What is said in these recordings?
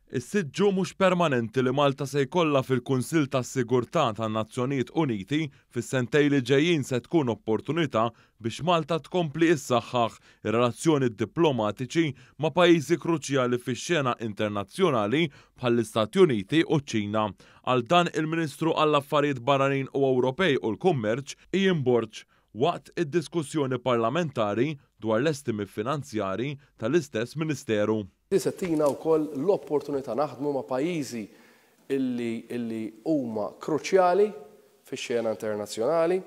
Is-siġġu mhux permanenti li Malta se jkollha fil-Kunsill tas-Sigurtà tan-Nazzjonijiet Uniti fis-sentejn li ġejjin se tkun opportunità biex Malta tkompli issaħħaħ ir-relazzjoni diplomatiċi ma' pajjiżi kruċjali fix-xena internazzjonali bħall-Istati Uniti u ċ-Ċina. Għal dan il-Ministru għall-Affarijiet Barranin u Ewropej u l-Kummerċ Ian Borg waqt id-diskussjoni parlamentari dwar l-estimi finanzjari tal-istess Ministeru. Din se ttina wkoll l-opportunità naħdmu ma' pajjiżi illi huma kruċjali fix-xena internazzjonali,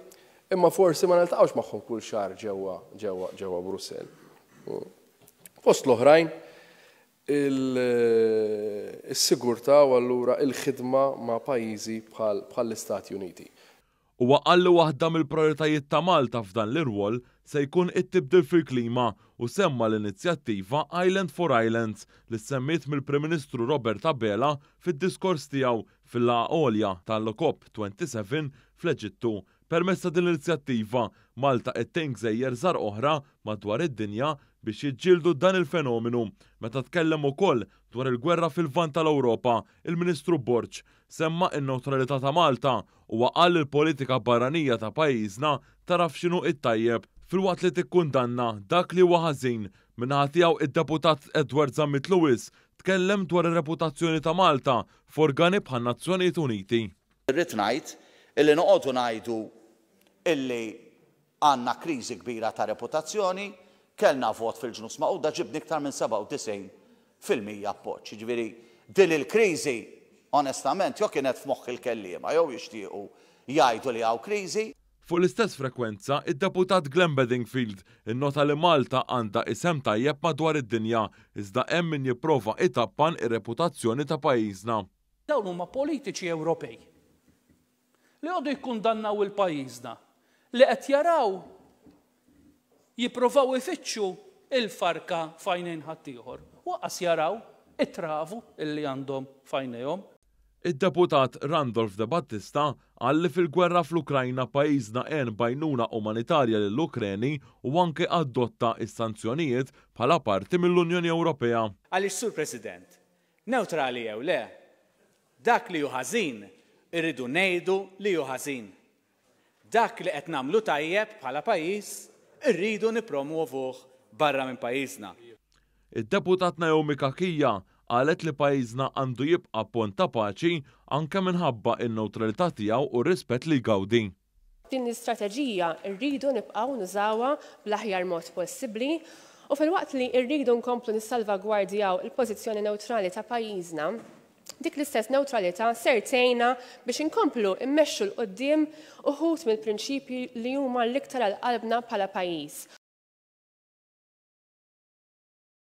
imma forsi ma niltaqgħux magħhom kull xahar ġewwa ġewwa ġewwa Brussell. Fost l-oħrajn, is-sigurtà u allura il-ħidma ma' pajjiżi bħall-Istati Uniti. Huwa qal li waħda mill-prioritajiet ta' Malta f'dan l-irwol se jkun it-tibdil fil-klima u semma l-inizjattiva Island for Islands li semmiet mill-Prim Ministru Robert Abela fid-diskors tiegħu fil-laqgħa għolja tal-COP 27 fl-Eġittu. Permezz ta' din l-inizjattiva, Malta qed tgħin gżejjer żgħar oħra madwar id-dinja biex jiġġieldu dan il-fenomenu. Meta tkellem ukoll dwar il-gwerra fil-Lvant tal-Ewropa, il-Ministru Borg semma n-newtralità ta' Malta u qal li l-politika barranija ta' pajjiżna taraf x'inhu it-tajjeb filwaqt li tikkundanna dak li huwa ħażin. Min-naħa tiegħu, id-deputat Edward Zammit Lewis tkellem dwar ir-reputazzjoni ta' Malta f'organi bħal Nazzjonijiet Uniti. Irrid ngħid illi noqogħdu ngħidu illi għandna kriżi kbira ta' reputazzjoni, kellna vot fil-Ġnus Magħquda, ġibna iktar minn 97% appoġġ. Jiġifieri din il-kriżi, onestament, jew kienet f'moħħ il-kelliema jew jixtiequ jgħidu li hawn kriżi. Fuq l-istess frekwenza, id-deputat Glenn Bedingfield innota li Malta għandha isem tajjeb madwar id-dinja, iżda hemm min jipprova itappan ir-reputazzjoni ta' pajjiżna. Dawn huma politiċi Ewropej li għodu jikkundannaw il-pajjiżna li qed jaraw jipprovaw ifittxu il-farka f'għajnejn ħaddieħor. Waqas jaraw it-travu illi għandhom f'għajnejhom. Id-deputat Randolph De Battista qal li fil-gwerra fl-Ukrajna pajjiżna għen b'għajnuna umanitarja lill-Ukreni u anke adotta is-sanzjonijiet bħala parti mill-Unjoni Ewropea. Għaliex, Sur President, neutrali jew le, dak li hu ħażin irridu ngħidu li hu ħażin. Dak li qed nagħmlu tajjeb bħala pajjiż irridu nippromovuh barra minn pajjiżna. Id-deputat Naomi Cachia qalet li pajjiżna għandu jibqa' pont ta' paċi anke minħabba in-neutralità tiegħu u r-rispett li jgawdi. Din l-istrateġija rridu nibqgħu nużawha bl-aħjar mod possibbli u filwaqt li rridu nkomplu nissalvagwardjaw il-pożizzjoni neutrali ta' pajjiżna, dik l-istess neutralità ser tgħinna biex inkomplu immexxu 'l quddiem uħud mill-prinċipji li huma l-iktar għal qalbna bħala pajjiż.